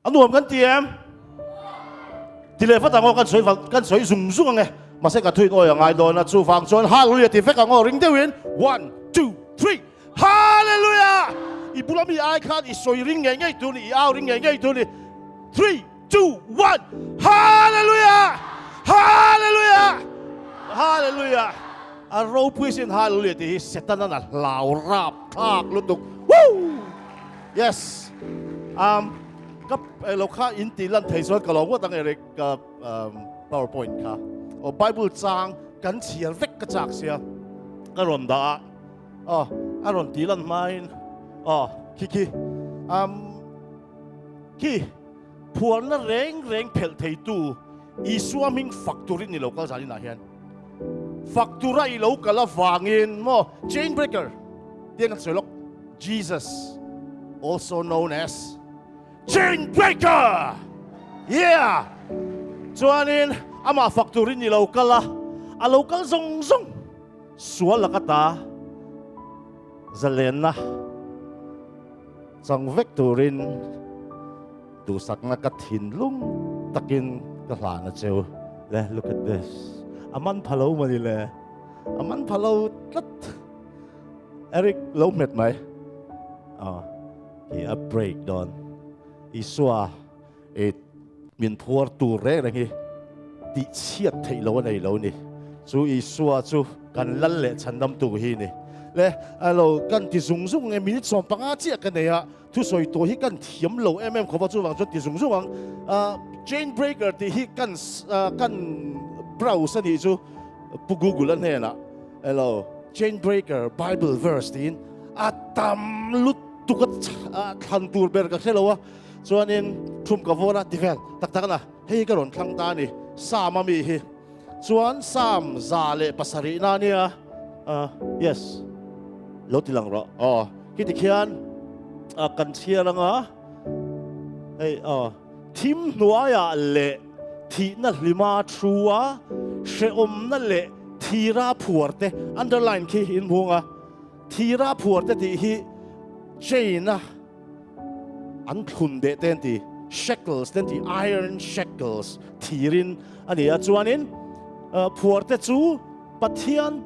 A nuam kan ti em? Ti leh vat ang aw, kan sawi kan sawi zung zung ang e. Mahse ka thuin awi a ngai dawn a, chuvang chuan Hallelujah ti vek ang aw, ring deuhin one, two, three, Hallelujah! I bula mi ai khan i sawi ring ngei ngei tur ni, i au ring ngei ngei tur ni. Three, two, one, Hallelujah! Hallelujah! Hallelujah! A ropui sin Hallelujah tih hi Setanan a hlau rap thlak lutuk. Woo! Yes. Um, ka lo kha in ti lan thei chuan ka lo ngawt ang Eric ka um, PowerPoint kha. O Bible chang kan chhiar vek ka chak sia. Ka rawn dah a. Oh, a rawn ti lan hmain. Oh, khi khi. Um, khi phuarna reng reng phelh theitu Isua hming fak turin ni lo kal zan inah hian. Fak tura i lo kal avangin maw chain breaker tiang kan sawi lawk Jesus also known as chain breaker yeah chuanin amah fak turin i lo kal a a lo kal zawng zawng sual laka ta zalenna chang vek turin Duhsakna ka thinlung takin ka hlan a cheu le, look at this, a man pha lo mawni le, a man pha lo tlat, Eric lo hmet mai, aw hi a break dawn, Isua i min phuar tur reng reng hi tih chhiat theih lo a nei lo ni, chu Isua chu kan lal leh chhandamtu hi ni le, a lo kan ti zung zung nge minute 15 chiah ka nei a. Thusawi tawh hi kan thiam lo em em khawp a, chuvang chuan ti zung zung ang. Chain breaker tih hi kan kan browse a nih chu Pu Google a hnenah elo chain breaker bible verse tiin a tam lutuk a thlan tur ber ka hre lo a, chuanin thum ka vawn a ti vel tak tak na hei hi ka rawn thlang ta a ni Psalm a mi hi chuan Psalm 107 na ania yes lo ti lang rawh aw. Khiti khian kan chhiar anga hei aw thim hnuaiah leh thihna hlima thu a hrehawmna leh thira phuar te underline khi in hmung a thira phuar te tih hi chain a an thlun deh te an ti shackles te an ti iron shackles thirin a ni a chuanin phuar te chu Pathian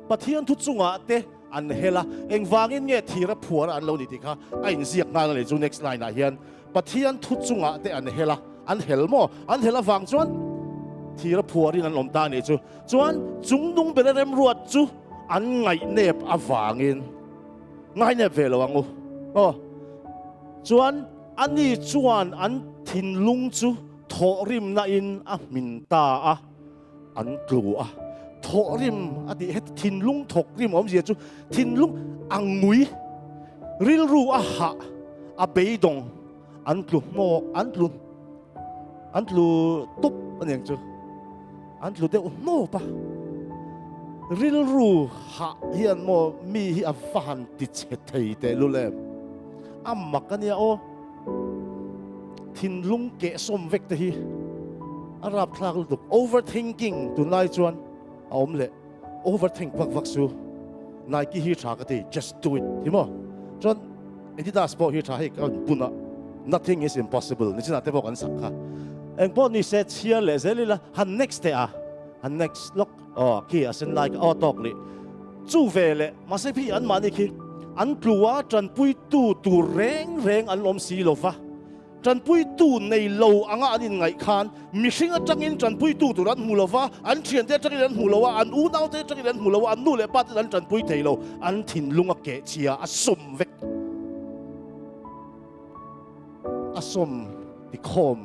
Pathian thu chungah te An hel a, engvangin nge thira phuar an lo ni tih kha a inziak nghal a ni chu next line ah hian Pathian thu chungah te an hel a, an hel maw? An hel avang chuan thira phuarin an awm ta a nih chu. Chuan chungnung bera remruat chu an ngaihnep avangin ngainep ve lo ang u aw. Chuan ani chuan an thinlung chu thawhrimna in a hmin ta a. An tlu a, thawh rim a tih heti thinlung thawk rim awmzia chu thinlung a ngui, rilru a hah, a beidawng, an tlu hnawk, an tlu an tlu tup a niang chu, an tlu deuh hnawp a, rilru hah hian maw mi hi a va han ti chhe thei teh lul em, a mak a nia aw. Thinlung kehsawm vek te hi a rapthlak lutuk. Overthinking tunlai chuan a awm leh. Overthink vak vak su. Nike hi tha ka ti, just do it hi maw. Chuan Adidas pawh hi tha hei ka bun a, nothing is impossible ni chinah te pawh kan sak kha. Engpawh ni se chhiar leh zel ila han next teh a, han next lawk. Aw khi a sen lai kha aw tawk leh chu ve leh mahse phi an mahni khi an tlu a tanpuitu tur reng reng an awm si lo va, tanpuitu nei lo anga an inngaih khan mihring atangin tanpuitu tur an hmu lo va, an thiante atangin an hmu lo a, an unaute atangin an hmu lo a, an nu leh pa ten an tanpui thei lo, an thinlung a keh chhia a sawm vek a sawm tikhawm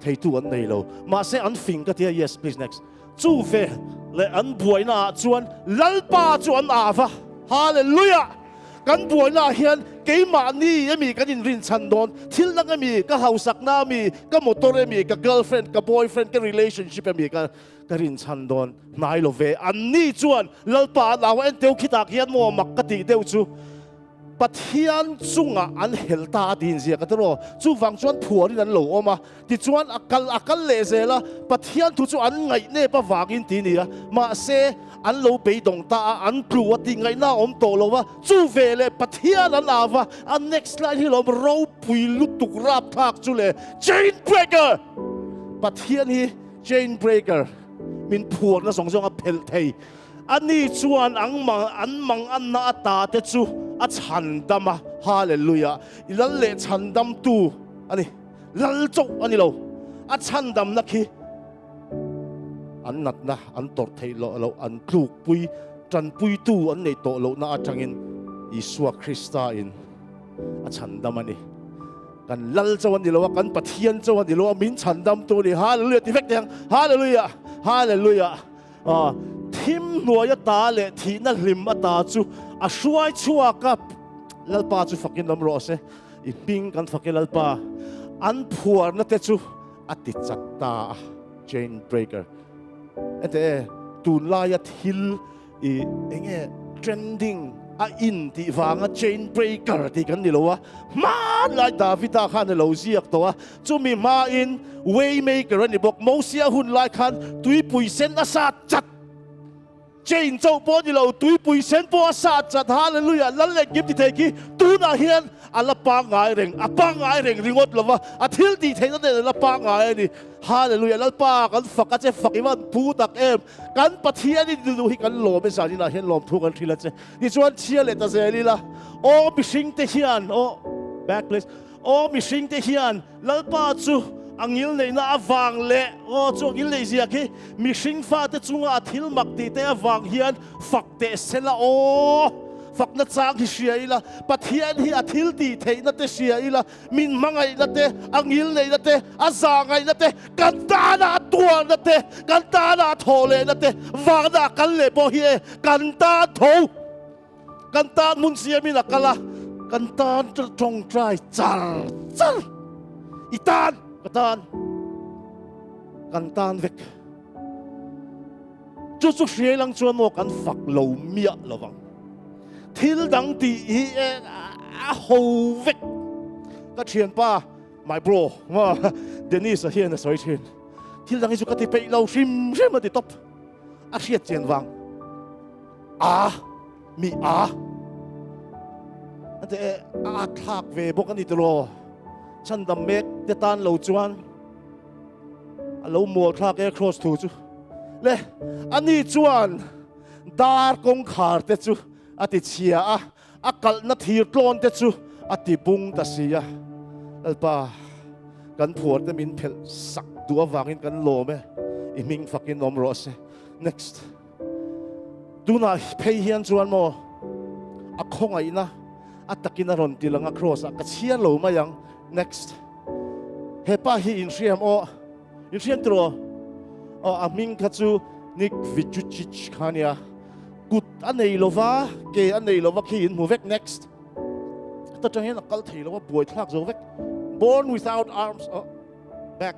theitu an nei lo mahse an fing ka tia yes please next. Chu ve leh an buaina ah chuan Lalpa chu an av a, Hallelujah! Kan buaina ah hian keimahni emi kan inrinchhan dawn, thil dang emi, ka hausakna ami, ka motor emi, ka girlfriend, ka boyfriend, ka relationship emi ka ka rinchhan dawn hnai lo ve. Anni chuan Lalpa an au a, Enteu khitah khian maw mak ka tih deuh chu. Pathian chungah an hel ta a din zia ka ti rawh. Chuvang chuan phuarin an lo awm a, tichuan a kal a kal leh zel a, Pathian thu chu an ngaihnep avangin ti nia. Mahse, An lo beidawng ta a, an tlu a tih ngaihna a awm tawh lo a, chu ve leh Pathian an au va, a next line hi lawm ropui lutuk rapthlak chu le, Chain breaker! Pathian hi chain breaker, min phuarna zawng zawng a phelh thei. Ani chuan ang mang an mang anna ata te chu a chhandam a, Hallelujah! I lal leh chhandamtu a ni, lal chauh a ni lo, a chhandamna khi an natna an tawrh theih loh loh an tlukpui tanpuitu an neih tawh lohna atangin Isua Krista in a chhandam a ni. Kan lal chauh a ni lo a, kan Pathian chauh a ni lo a, min chhandamtu a ni. Hallelujah ti vek teh ang. Hallelujah! Hallelujah! A thim hnuai ata leh thihna hlim ata chu a hruai chhuak a, Lalpa chu fakin awm rawh se. I hming kan fak e Lalpa. An phuarna te chu a ti chat ta a, chain breaker. Ente e, tunlaia thil i enge trending a in tih vanga chain breaker tih kan ni lo a, hmanlai Davida khan a lo ziak tawh a, chumi hmain way maker a ni bawk. Mosia hun lai khan tuipui sen a sat chat. Chain chauh pawh ni lo, tuipui sen pawh a sat chat. Hallelujah! Lal leh kim ti thei khi tunah hian a la pangngai reng, a pangngai reng ringawt lo va, a thil tih theihna nen a la pangngai a ni. Hallelujah! Lalpa kan fak a che, fak i van phu tak em! Kan Pathian i duh hi kan lawm e, zaninah hian lawmthu kan hrilh a che. Tichuan chhia leh ta zel ila, aw mihringte hian, aw back please, aw mihringte hian Lalpa chu a ngilneihna avang leh aw chu a ngilneih zia khi mihring fate chunga a thil mak tih te avang hian fak teh se la aw. Fakna chang hi hria ila, Pathian hi a thil tih theihna te hria ila, min hmangaihna te, a ngilneihna te, a zahngaihna te, kan tana a tuarna te, kan tana a thawh lehna te, vana a kal leh pawh hi e, kan tan tho, kan tan hmun siamin a kal a, kan tan tawngtai char char, i tan, ka tan, kan tan vek. Chu chu hriai lang chuan maw kan fak lo miah lo vang. Thil dang tih hi e a ho vek. Ka thianpa, my bro, maw Dennis a hian a sawi thin. Thil dang hi chu ka ti peih lo hrim hrim a ti tawp. A hriat chian vang. A mi a. Ante e a thlak ve bawk a ni tiraw. Chhandam mek te tan lo chuan. A lo mual thlak e cross thu chu le ani chuan dar kawngkhar te chu a ti chhia a, a kalhna thir tlawn te chu a ti bung ta si a. Lalpa, kan phuar te min phelh sak duh avangin kan lawm e, i hming fakin awm rawh se. Next. Tunah phei hian chuan maw a khawngaihna a takin a rawn ti lang a cross ah ka chhiar lo mai ang. Next. He pa hi inhriam aw. Inhriam tiraw? Aw a hming kha chu Nick Vujicic kha ania. Kut a nei lova, ke a nei lova khi in hmu vek. Next. Heta tang hian a kal thei lova buaithlak zo vek. Born without arms. Aw. Back.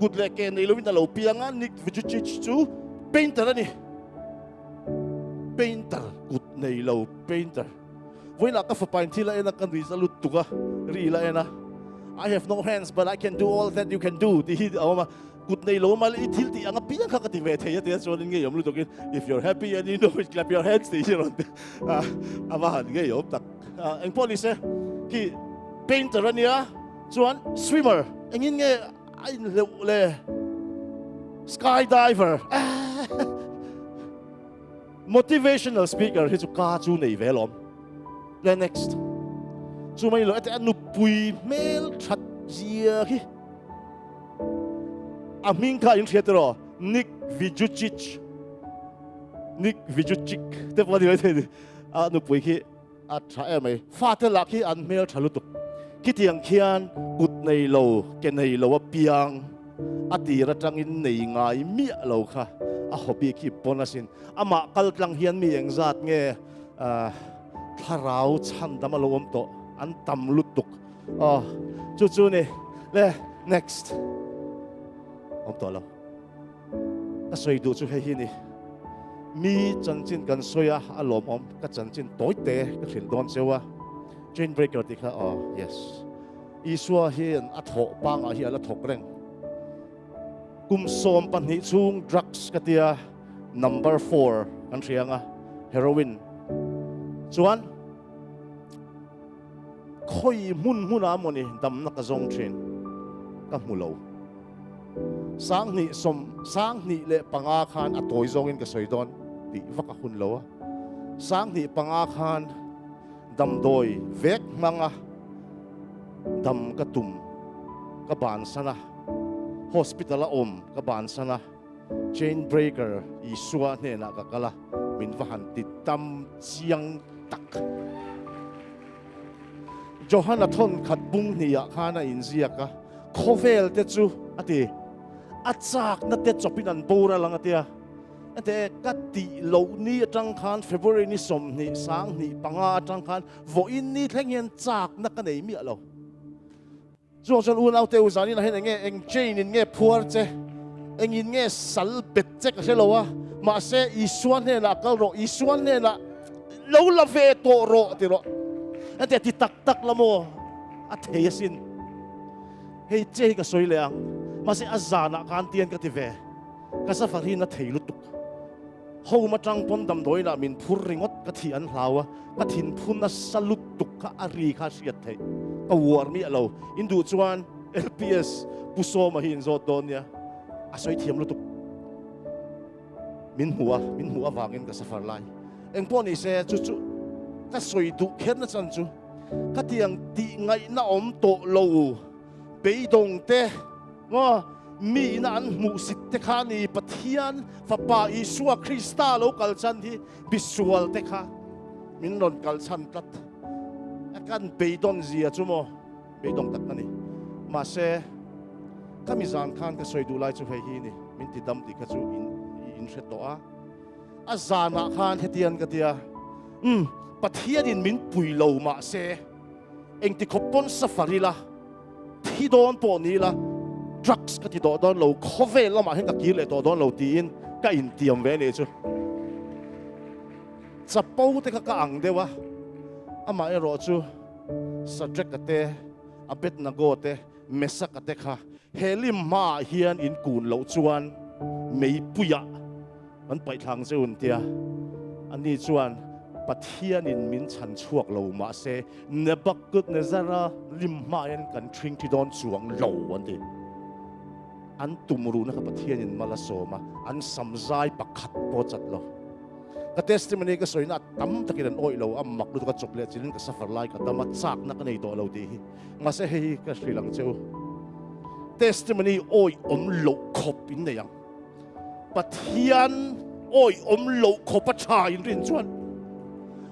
Kut leh ke nei lovin a lo piang a, Nick Vujicic chu painter a ni. Painter, kut nei lo painter. Vawiinah ka fapa in thil a en a, ka nui za lut tuk a, ril a en a. I have no hands but I can do all that you can do tih hi a awm a. Kut nei lo mal i thil tih ang apiang kha ka ti ve thei a tia chuan in ngeiawm lutukin if you're happy and you know it clap your hands tih hi a rawn ti a, a va han ngeiawm tak. Engpawh ni se khi painter a nia. Chuan swimmer engin nge a inhleuh le? Skydiver Motivational speaker hi chu ka chu nei ve alawm. Le next. Chu mai lo ete a nupui hmel that zia khi. A hming kha in hria tiraw? Nick Vujicic. Nick Vujicic te pawh a ni maithei ni. A nupui khi A tha em mai. Fate lah khi an hmel tha lutuk. Khitiang khian kut nei lo, ke nei lo a piang a tir atangin nei ngai miah lo kha a hobby khi pawn asin. Amah kal tlang hian mi engzat nge thlarau chhandam a lo awm tawh an tam lutuk. Aw chu chu ni. Le next. Awm tawh lo. Ka sawi duh chu hei hi ni. Mi chanchin kan sawi a, a lawmawm. Ka chanchin tawi te ka hrilh dawn cheu a. Chain breaker tih kha aw, yes. Isua hian a thawh pangah hi a la thawk reng. Kum 12 chhung drugs ka tia, Number 4 kan hria anga heroin chuan khawi hmun hmunah mawni damna ka zawng thin ka hmu lo. Sanghnih sawm sanghnih leh panga khan a tawi zawngin ka sawi dawn tih vak a hun lo a. Sanghnih panga khan damdawi vek hmanga dam ka tum ka bansan a, hospital a awm ka bansan a, chain breaker Isua hnenah ka kal a, min va han ti dam chiang tak. Johana thawn khat bung hniah khan a inziak a, Khawvel te chu a ti, a chakna te chawpin an boral ang a tia. Ente ka tih loh ni atang khan February ni 20 sang 2 5 atang khan vawiin ni thleng hian chakna ka nei miah lo. Chuang chuan unau te u zanin ah hian enge eng chain in nge phuar che, engin nge sal bet che ka hre lo a, mahse Isua hnenah kal rawh, Isua hnenah lo la ve tawh rawh ti rawh. Ente ti tak tak la maw a thei asin. Hei che hi ka sawi leh ang, mahse a zanah khan tian ka ti ve, ka safar hi na thei lutuk. Home atang pawn damdawiin ah min phur ringawt ka thih an hlau a, ka thinphu nasa lutuk kha a ri kha hriat theih ka uar miah lo. In duh chuan LPS Pu Sawma hi in zawt dawn nia, a sawi thiam lutuk. Min hmu a, min hmuh avangin ka safar lai. Engpawh ni se chu chu ka sawi duh kher na chan chu khatiang tih ngaihna awm tawh lo beidawng te, Maw, mi ina an hmuhsit te kha ni Pathian Fapa Isua Krista lo kal chan hi bisual te kha min rawn kal chhan tlat. A kan beidawn zia chu maw, beidawng tak ka ni. Mahse, ka mi zan khan ka sawi duh lai chu hei hi ni, min ti dam tih kha chu in in hre tawh a. A zanah khan hetian ka tia, Umm, Pathianin min pui lo mahse, engti khawp pawn safar ila, Thi dawn pawh ni ila drugs ka ti tawh dawn lo, khawvel lamah hian ka kir leh tawh dawn lo tiin ka intiam ve anih chu. Chapo te kha ka ang deuh a, amah erawh chu Sadrach-a te, Abednego te, Mesach-a te kha he lim hmaah hian in kun loh chuan meipuiah An paihthlang che un tia, ani chuan Pathianin min chhan chhuak lo mahse Nebuchadnezzar-a lim hma hian kan ṭhing thi dawn chuang lo an ti. An tum ruhna kha Pathianin mal a sawm a, an sam zai pakhat pawh a chat lo. Ka testimony ka sawina a tam takin an awih lo, a mak lutuk a chawp leh chilhin ka suffer lai ka dam a, chakna ka nei tawh lo tih hi. Mahse hei hi ka hrilh ang che u, testimony awih awm loh khawp in nei ang. Pathian awi awm loh khawpa tha in rin chuan,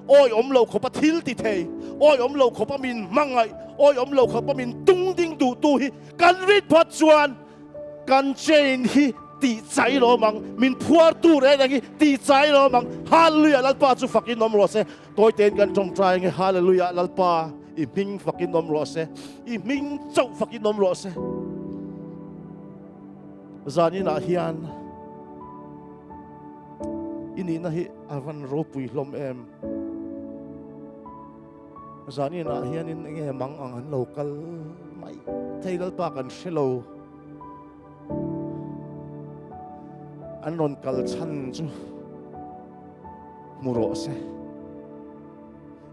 awi awm loh khawpa thil ti thei, awi awm loh khawpa min hmangaih, awi awm loh khawpa min tung ding duhtu hi kan rin phawt chuan kan chain hi tih chai lo awm ang, min phuartu reng reng hi tih chai lo awm ang. Hallelujah Lalpa chu fakin awm rawh se. Tawitein kan tawngtai ange Hallelujah Lalpa i hming fakin awm rawh se, i hming chauh fakin awm rawh se. Zaninah hian i nihna hi a van ropui hlawm em. Zaninah hianin enge mang ang an lo kal mai thei Lalpa kan hre lo. An rawn kal chhan chu hmu rawh se.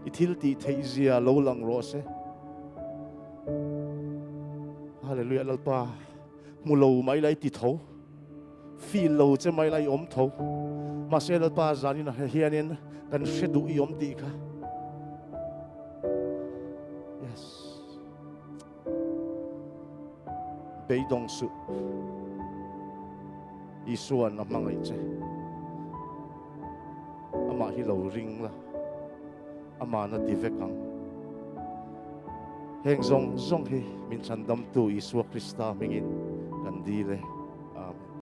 I thil tih theih zia lo lang rawh se. Hallelujah Lalpa. Hmu lo mai la i ti tho, feel lo che mai la i awm tho. Mahse Lalpa zanin ah hianin kan hre duh i awm tih kha. Yes. Beidawng suh. Isuan a hmangaih che. Amah hi lo ring la. Aman a ti vek ang. Heng zawng zawng hi min chhandamtu Isua Krista hmingin kan dil e.